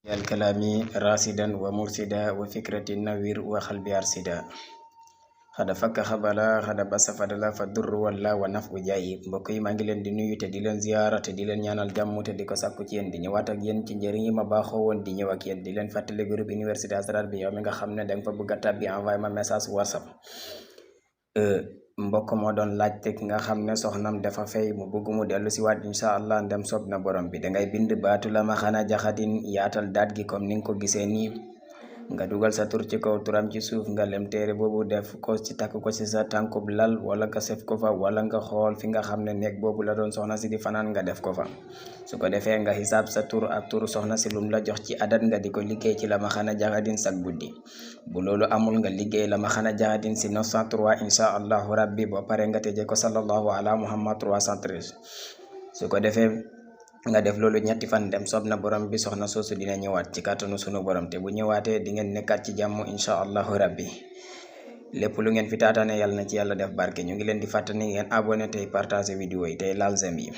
الكلام راسدا ومرسدا وفكرة النوير وخلب أرسدا xada fakk xabala xada basa fadala fa dur wala wa naf u jaayi mbokk yi maa ngi leen di nuyu te di leen ziyaara te di leen ñaanal jàmm te di ko sàkku ci yéen di ñëwaat ak yéen ci njëriñ yi ma baaxoo woon di ñëw ak yéen di leen fàttali groupe université Asrar bi yow mi nga xam ne danga fa bëgg a tàbbi envoyé ma message whatsapp mbokk moo doon laajte ki nga xam ne soxnam dafa fay mu bëgg mu dellu si waat incha allah ndem soob na borom bi dangay bind baatu la ma xana jaxatin yaatal daat gi comme ni nga ko gisee nii nga dugal sa tur ci kaw turam ci suuf nga lem téere boobu def ko ci takk ko ci sa tànkub lal wala nga sef ko fa wala nga xool fi nga xam ne nekk boobu la doon soxna si di fanaan nga def ko fa su ko defee nga xisaab sa tur ak turu soxna si lum la jox ci adat nga di ko liggéey ci la ma xana jaxadin sak guddi bu loolu amul nga liggéey la ma xana jaxadin si 903 insha allahu rabbi boo pare nga tëje ko sallallahu ala muhammad 313 su ko defee nga def loolu ñetti fan dem soob na borom bi soxna soosu dina ñëwaat ci kàttanu sunu borom te bu ñëwaatee di ngeen nekkaat ci jàmm insha allahu rabbi lépp lu ngeen fi taataane yàlla na ci yàlla def barke ñu ngi leen di fàttali ngeen abonné tey partager vidéo yi tey laal j'aime yi